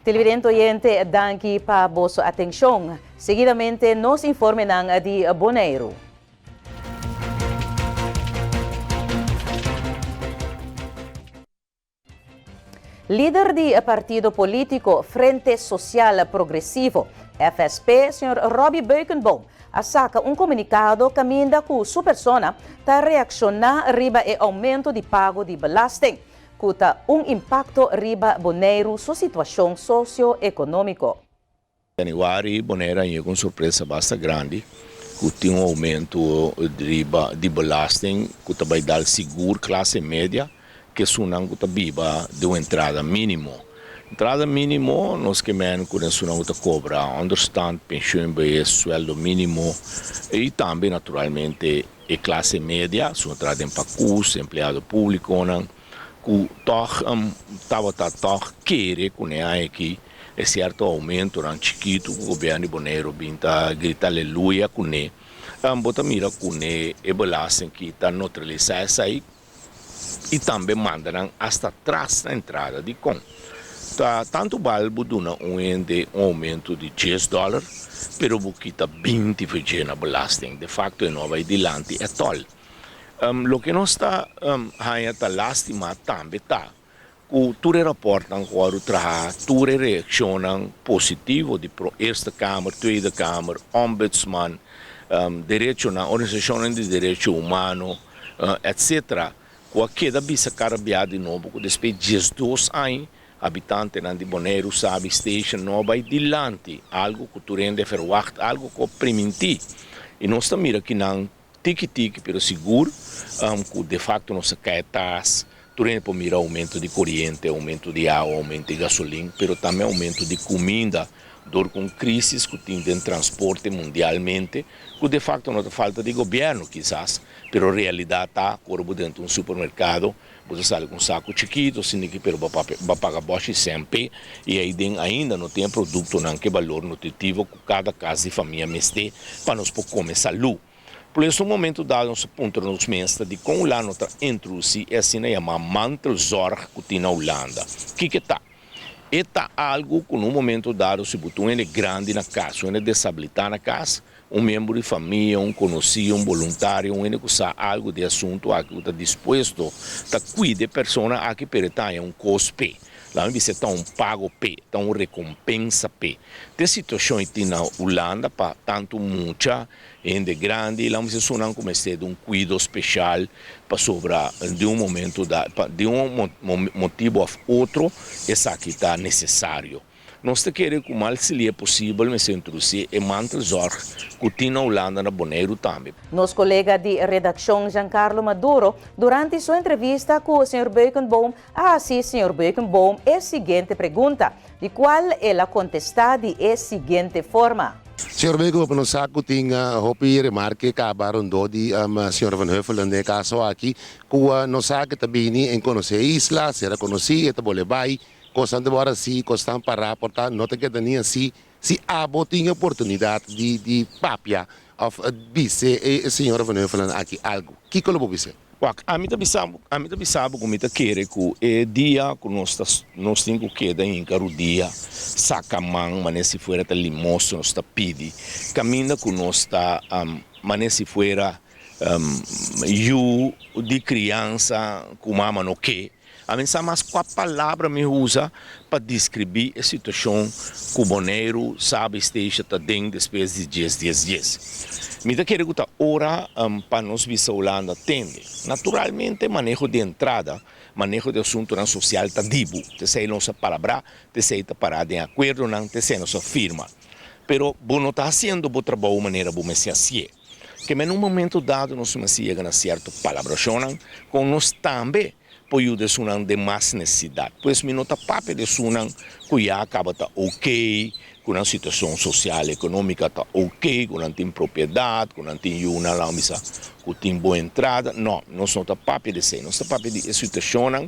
Televidente oyente, danki pa boso atencion. Seguidamente nos informenan di Boneiru. Lider di e partido politico Frente Social Progresivo, FSP, señor Robby Beukenboom, a saca un comunicado caminda cu su persona ta reacciona riba e aumento di pago di belasting, cu ta un impacto riba Boneiru su situacion socio-economico. Januari Bonaire a yega un sorpresa basta grandi ku tin un oumento riba di belasting ku ta bai dal sigur klase media ku esunnan ku ta biba di un entrada minimo. Entrada minimo nos ke men ku esunnan ku ta kobra onderstand, penshun, behes, sueldo minimo i tambe naturalmente e klase media, esun ta traha den pakus, empleado publikonan. ku tòg tabata tòg kere ku ne aña aki e sierto oumentonan chikitu ku gobièrnu di Boneiru bin ta grita aleluya kuné, bo ta mira ku ne e belasting ki ta neutralisá esei i tambe manda nan asta tras na entrada. Dikon? Ta tantu bal bo duna un hende un oumento di dies dòler pero bo kita binti for dje na belasting, de fakto e no a bai dilanti ètòl. Loke nos ta haña ta lástima tambe ta ku tur e rapòrtnan ku wòrdu traha, tur e reakshonnan positivo di Eerste Kamer, Tweede Kamer, Ombudsman, derechonan, organisashonnan di derecho humano, etcetera, ku a keda bisa kada bia di nobo ku despues diesdos aña habitantenan di Boneiru sabi station no a bai dilanti, algu ku tur hende a verwagt, algu ku a primintí. I nos ta mira kinan Tiki tiki pero sigur ku de facto nos a kai tas, tur hende por mira aumento di koriente, aumento di awa, aumento di gasolin, pero tambe aumento di kuminda dor ku un crisis ku tin den transporte mundialmente ku de facto no ta falta di gobierno kisas, pero realidad ta ku ora bo drenta un supermercado bo ta sali ku un saku chikito sin di ki pero bo a paga boshi sempe i aiden ainda no tin e produktonan ku e balor nutritivo ku kada kas di famia mester pa nos por kome salú. Por eso un momento dado nos a puntra nos mes ta dikon Hulanda no ta introdusí e asina yamá mantelzorg ku tin na Hulanda. Kiko e ta? E ta algu ku na un momento dado si bo tin un hende grandi na kas, un hende desabilitá na kas, un miembro di famia, un konosí, un boluntario, un hende ku sa algu di e asuntu aki ku ta dispuesto ta kuida e persona aki pero e ta haña un kos p'e. Laat mi bisa e ta un pago p'e, ta un rekompensa p'e. Te situashon e tin na Hulanda pa tantu mucha, hende grandi, laat mi bisa esunnan ku mester di un kuido speshal pasobra di un momento da pa di un motibu òf otro esaki ta nesesario. Nos ta kere ku mal silia posibel mester introdusí e mantelzorg ku tin na Hulanda na Boneiru tambe. Nos kolega di redakshon Giancarlo Maduro durante su entrevista ku señor Beukenboom a hasi señor Beukenboom e siguiente pregunta, di kual el a kontestá di e siguiente forma. Señor Beukenboom, nos sa ku tin hopi remarke kaba rondó di señor Van Huffelen den e kaso aki, ku nos sa ku e ta bini en konosé e isla, sera konosí, e ta bole bai. Kosnan ta wòrdu hasi, kosnan pará por ta no ta keda ni hasi si abo tin e oportunidat di di papia òf bis'é e señora Van Huffelen aki algu. Kiko lo bo bis'é? Wak, ami ta bisa bo, ami ta bisa bo ku mi ta kere ku e dia ku nos ta nos tin ku keda hinka rudia, saka man manera si fuera ta limoso nos ta pidi, kaminda ku nos ta manera si fuera yu di kriansa ku mama no ke. A mi sa mas kua palabra mi usa pa deskribí e situashon ku Boneiru, Saba i Statia ta den despues di dies dies dies. Mi ta kere ku ta ora pa nos bisa Hulanda tende. Naturalmente maneho di entrada, maneho di asuntunan sosial ta dibu. T'esei nos a palabrá, t'esei ta pará den akuerdonan, t'esei nos a firma. Pero bo no ta hasiendo bo trabou manera bo mester hasié. Ke men un momento dado nos mester yega na sierto palabrashonnan kon nos tambe por yuda esunnan den mas nesesidat. Pues mi no ta papia di esunnan ku ya kaba ta ok, ku nan situashon sosial ekonómika ta ok, ku nan tin propiedat, ku nan tin yunan laga bisa ku tin bon entrada. No, nos no ta papia di esei. Nos ta papia di e situashonnan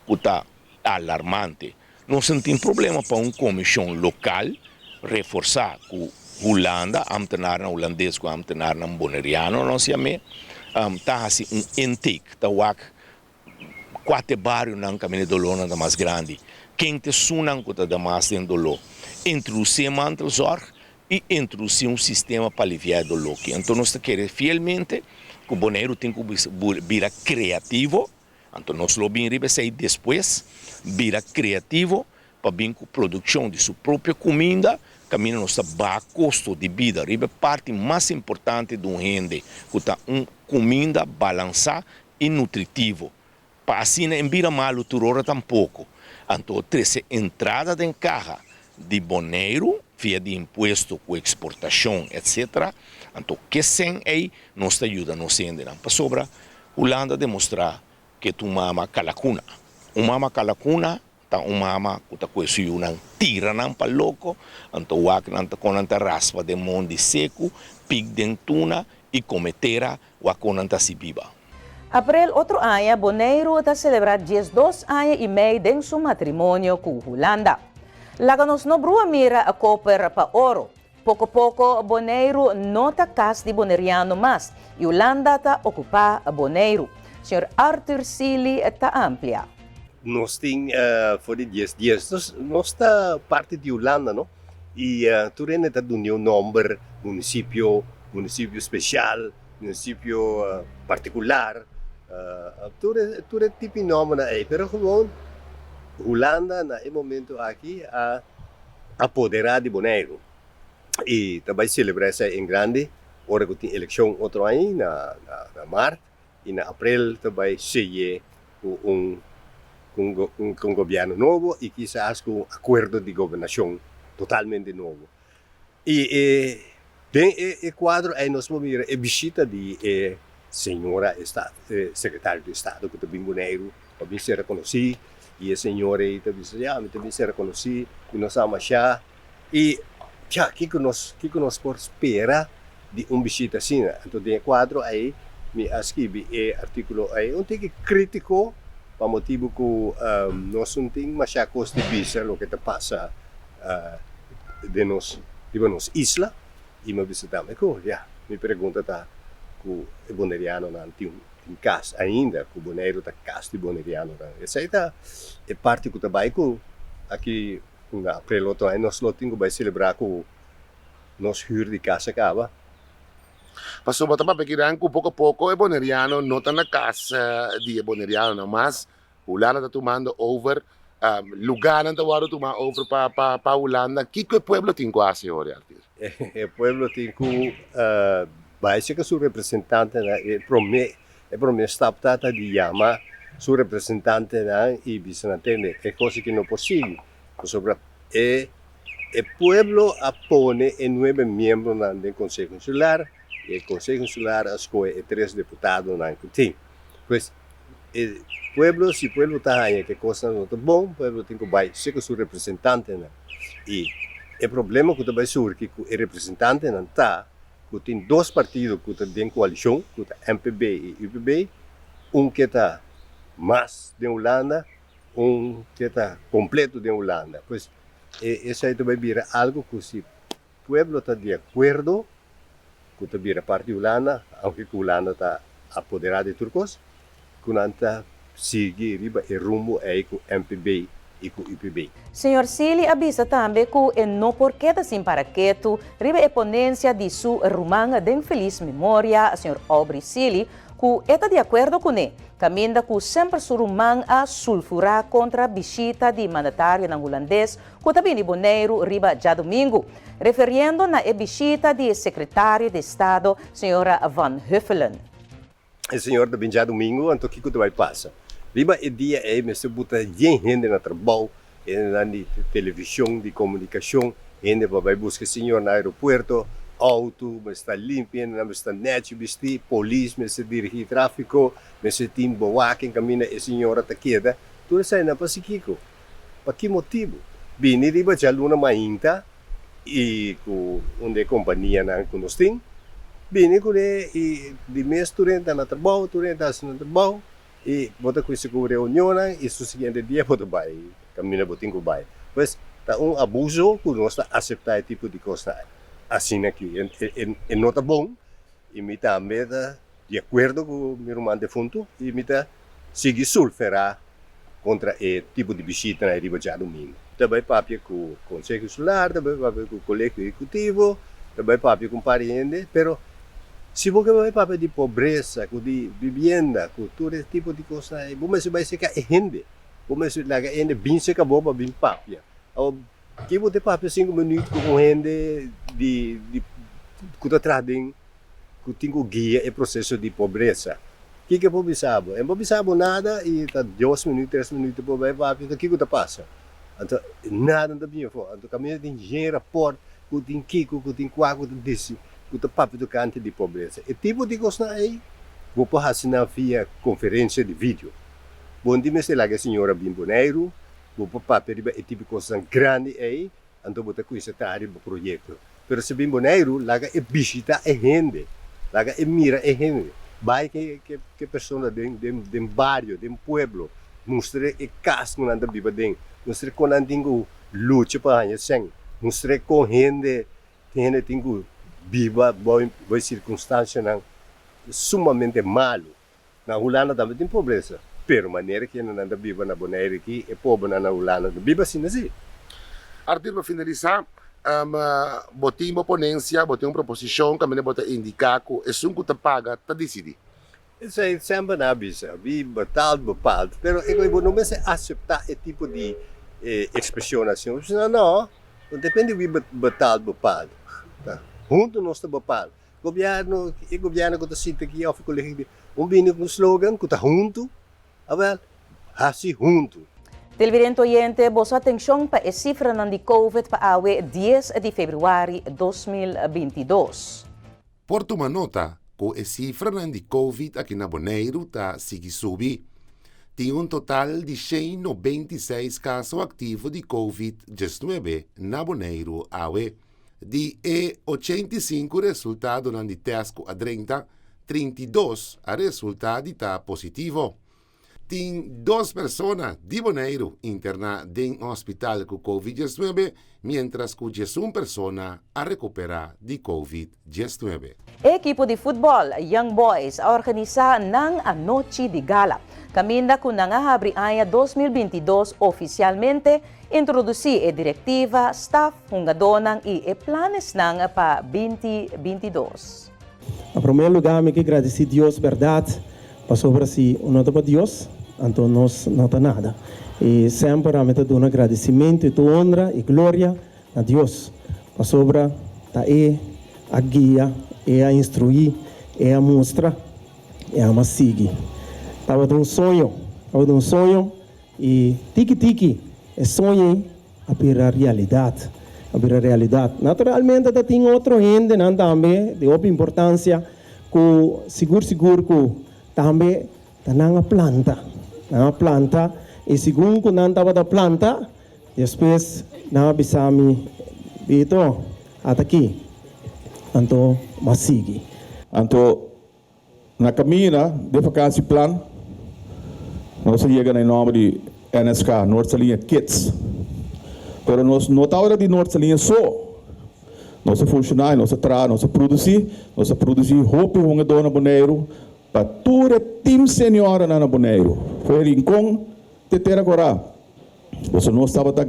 ku ta alarmante. Nos no tin problema pa un komishon lokal reforsá ku Hulanda, ámtenarnan hulandes ku ámtenarnan boneriano nos yam'é, ta hasi un intake, ta wak kua te barionan kaminda e dolornan ta mas grandi. Ken ta esunnan ku ta da mas den doló? Introdusí e mantelzorg i introdusí un sistema pa aliviá e doló aki. Anto nos ta kere fielmente ku Boneiru tin ku bira kreativo, anto nos lo bin riba esei despues, bira kreativo pa bin ku produkshon di su propio kuminda, kaminda nos ta baha kosto di bida riba e parti mas importante di un hende ku ta un kuminda balansá i nutritivo. Pa asina en bira malu tur ora tampoko. Anto trese entrada den kaha di Boneiru via di impuesto ku eksportashon etc. Anto ke sen ei nos ta yuda nos hendenan. Pasobra Hulanda a demostrá ke ta un mama kalakuna. Un mama kalakuna ta un mama ku ta kue su yunan tira nan pa loko, anto wak nan ta kon nan ta raspa den mondi seku, pik den tuna i kome tera wak kon nan ta hasi biba. Aprel otro aña Boneiru ta selebrá 12 aña i mei den su matrimonio ku Hulanda. Laga nos no brua mira koper pa oro. Poko poko Boneiru no ta kas di boneriano mas i Hulanda ta okupá Boneiru. Señor Arthur Sealy ta amplia. Nos tin for di dies dies nos nos ta parti di Hulanda no i tur hende ta duna un nomber munisipio, munisipio spesial, munisipio partikular tur tur e tipo di nombernan ei pero gewoon Hulanda na e momento aki a apoderá di Boneiru i ta bai selebrá esei en grandi ora ku tin elekshon otro aña na na mart i na aprel ta bai seye ku un ku un gobièrnu nobo i kisas ku un akuerdo di gobernashon totalmente nobo. I e den e kuadro ei nos por mira e bishita di e señora e sekretario di estado ku ta bin Boneiru pa bin ser rekonosí i e señor ei ta bisa ya mi ta bin ser rekonosí mi no sa mashá i ya kiko nos kiko nos por spera di un bishita asina. Anto den e kuadro ei mi a skibi e artíkulo ei un tiki krítiko pa motibu ku nos no tin mashá kos di bisa loke ta pasa den nos riba nos isla y mi a bisa tambe cu ya mi pregunta ta cu e bonerianonan tin tin cas ainda cu Boneiru ta cas di bonerianonan esey ta e parti cu ta bay cu aki na april otro aña nos lo tin cu bay celebra cu nos huur di cas a caba. Pasobra ta papia kiran cu poco poco e boneriano no ta na cas di e bonerianonan mas Hulanda ta tumando over, lugarnan ta wòrdu tumá over pa pa pa Hulanda. Kiko e pueblo tin ku hasi hori, Arthur? E pueblo tin ku bai serka su representantenan. E promé e promé stap ta ta di yama su representantenan i bisa nan, Tende, e kos aki no por sigui, pasobra e e pueblo a pone e nuebe miembronan den Konseho Insular i e Konseho Insular a skohe e tres deputadonan ku tin. Pues, e pueblo, si pueblo ta haña ke kosnan no ta bon, pueblo tin ku bai serka su representantenan. I e problema ku ta bai surgi ku e representantenan ta ku tin dos partido ku ta den koalishon, ku ta MPB i UPB, un ke ta mas den Hulanda, un ke ta kompleto den Hulanda. Pues, e esei ta bai bira algu ku si Pueblo ta di akuerdo ku ta bira parti di Hulanda, aunke ku Hulanda ta apoderá di tur kos, ku nan ta sigui riba e rumbo ei ku MPB i ku UPB. Señor Sealy a bisa tambe ku e no por keda sin para ketu riba e ponensia di su ruman den felis memoria, señor Aubrey Sealy, ku e ta di akuerdo kuné, kaminda ku semper su ruman a sulfurá kontra bishita di mandatarionan hulandes ku ta bini Boneiru riba djadumingu, referiendo na e bishita di e sekretario di estado señora Van Huffelen. E señor ta bin djadumingu, anto kiko ta bai pasa? Riba e dia ei mester buta yen hende na trabou, hendenan di televishon, di komunikashon, hende pa bai buska e señor na aeropuerto, outo mester ta limpi, hendenan mester ta nèchi bistí, polis mester dirigí tráfiko, mester tin bewaking kaminda e señora ta keda. Tur eseinan pa si kiko? Pa ki motibu? Bini riba djaluna mainta i ku un di e kompanianan ku nos tin, bini kuné i di mes tur hende ta na trabou, tur hende ta hasi nan trabou i bo ta kuminsa ku reunionnan i su siguiente dia bo ta bai kaminda bo tin ku bai. Pues ta un abuso ku nos ta aseptá e tipo di kosnan asina aki. E no ta bon i mi tambe ta di akuerdo ku mi ruman defuntu i mi ta sigui sulferá. kontra e tipo di bishitanan riba djadumingu. Ta bai papia ku Konseho Insular, ta bai papia ku Kolegio Ehekutivo, ta bai papia ku un par di hende, pero si bo ke bai papia di pobresa, ku di bibienda, ku tur e tipo di kosnan ei, bo mester bai serka e hende, bo mester laga e hende bin serka bo pa bin papia. Awor, ke bo ta papia sinku minüt ku un hende di di ku ta traha den ku tin ku guia e proseso di pobresa. Kiko e por bisa bo? E no por bisa bo nada i ta dos minüt, tres minüt e por bai papia, enton kiko ta pasa? Anto nada no ta bini afó. Anto kaminda tin yen rapòrt ku tin kiko, ku tin kua ku ta disi, ku ta papia tokante di pobresa. E tipo di kosnan ei bo por hasi nan via konferensia di video. Bo no tin mester laga e señora bin Boneiru, bo por papia riba e tipo di kosnan grandi ei. Anto bo ta cuminsa traha riba proyecto. Pero si bin Boneiru, laga e bishita e hende, laga e mira e hende, bai ke ke persona den den den bario, den pueblo, mustr'e e cas cu nan ta biba den, mustr'e con nan tin cu lucha pa haña cen, mustr'e con hende hende tin cu biba bou e circunstancianan sumamente malo. Na Hulanda tambe tin pobresa, pero manera ki hendenan ta biba na Bonaire aki, e pobernan na Hulanda ta biba asina si. Arthur, pa finalisá, bo tin bo ponensia, bo tin un proposishon kaminda bo ta indiká ku esun ku ta paga ta disidí. Esei semper nan a bisa, wie betaalt bepaalt, pero e bo no mester aseptá e tipo di ekspreshon asina, bo bisa no, no depende wie betaalt bepaalt, huntu nos ta bepaal. Gobierno, e gobierno ku ta sinta aki òf e kolegio di un bini ku un slogan ku ta huntu, awèl, hasi huntu. Televidente oyente, boso atencion pa e cifranan di Covid pa awe dies di februari 2022. Por tuma nota ku e sifranan di Covid aki na Boneiru ta sigui subi. Tin un total di 196 kaso aktivo di Covid 19 na Boneiru awe. Di e 85 resultadonan di tèst ku a drenta, 32 a resultá di ta positivo. Tin dos persona di Boneiru interná den hospital ku Covid 19, miéntras ku 11 persona a rekuperá di Covid 19. E ekipo di futbòl Young Boys a organisá nan anochi di gala, kaminda ku nan a habri aña 2022 ofisialmente. Introdusí e direktiva, staf, hungadónan i e planesnan pa binti 22. Na promé lugá mi ke gradisí Dios bèrdat, pasobra si no ta pa Dios, anto nos no ta nada. I semper ami ta duna gradisimentu i tur honra i gloria na Dios, pasobra ta E a guia, E a instruí, E a mustra, i ami a sigui. Tabata un soño, tabata un soño. I tiki tiki e soño ei a bira realidat, a bira realidat. Naturalmente ta tin otro hendenan tambe di hopi importansia ku sigur sigur ku tambe ta nan a planta, nan a planta i segun ku nan tabata planta despues nan a bisa mi, Bito, ata aki, anto m'a sigui. Anto Na camina den vakantie plan nos a yega na e nomber di NSK, Noord Saliña Kids. Pero nos no tabata di Noord Saliña so. Nos a funciona y nos a traha, nos a produci, nos a produci hopi hungador na Boneiru pa tur e team senioranan na Boneiru, for e Rincon te Tera Corá. Pasobra nos tabata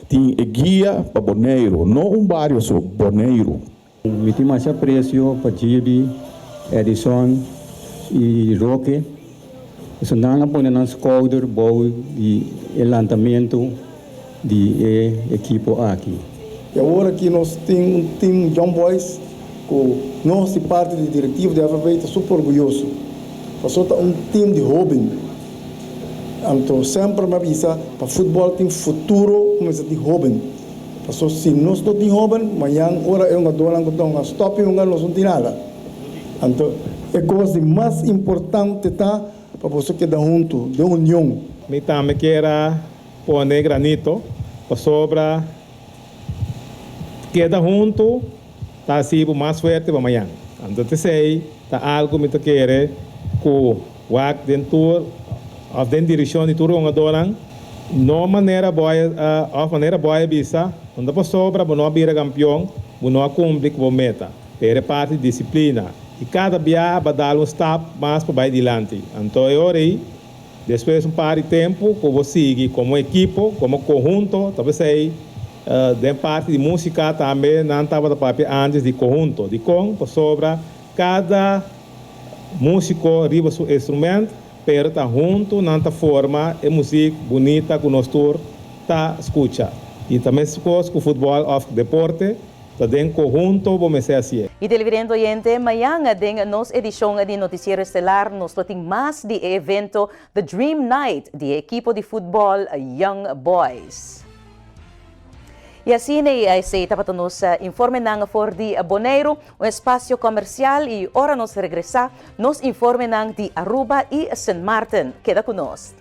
tin e guia pa Boneiru, no un bario so, Boneiru. Mi tin masha aprecio pa Gibi, Edison y Roque. Esunnan a pone nan skouder bou di e lantamento di e ekipo aki. Y awor aki nos tin un team Young Boys cu nos di parti di directiva di FFA ta super orguyoso. Pasobra ta un team di hoben. Anto semper mi a bisa pa futbol tin futuro cuminsa di hoben. Paso si nos no tin hoben, mañan ora e hungadónan ku ta hunga stòp di hunga, nos no tin nada. Anto e kos di mas importante ta pa boso keda huntu den union. Mi tambe kier a pone granito pasobra keda huntu ta hasi bo mas fuerte pa mañan. Anto t'esei ta algu mi ta kere ku Wak den tur of den direccion di tur hungadornan, no manera bo a of manera bo a bisa, no ta pasobra bo no a bira campeon, bo no a cumpli cu bo meta. Pero e parti di disciplina y cada biaha ba dal un stap mas pa bay dilanti. Anto e ora ey Despues un par di tempu ku bo sigui komo ekipo, komo konhunto, ta p'esei den parti di músika tambe nan tabata papia ántes di konhunto. Dikon? Pasobra kada músiko riba su instrumènt, pero ta huntu nan ta forma e muzik bunita ku nos tur ta skucha. I ta meskos ku futbòl òf deporte. Ta den kohunto bo mester hasié. Y televidente oyente, mañan den nos edicion di Noticiero Estelar nos lo tin mas di e evento The Dream Night di e ekipo di futbol Young Boys. Y asina esey tabata nos informenan for di Boneiru, un espacio comercial y ora nos regresa nos informenan di Aruba y Sint Maarten. Keda cu nos.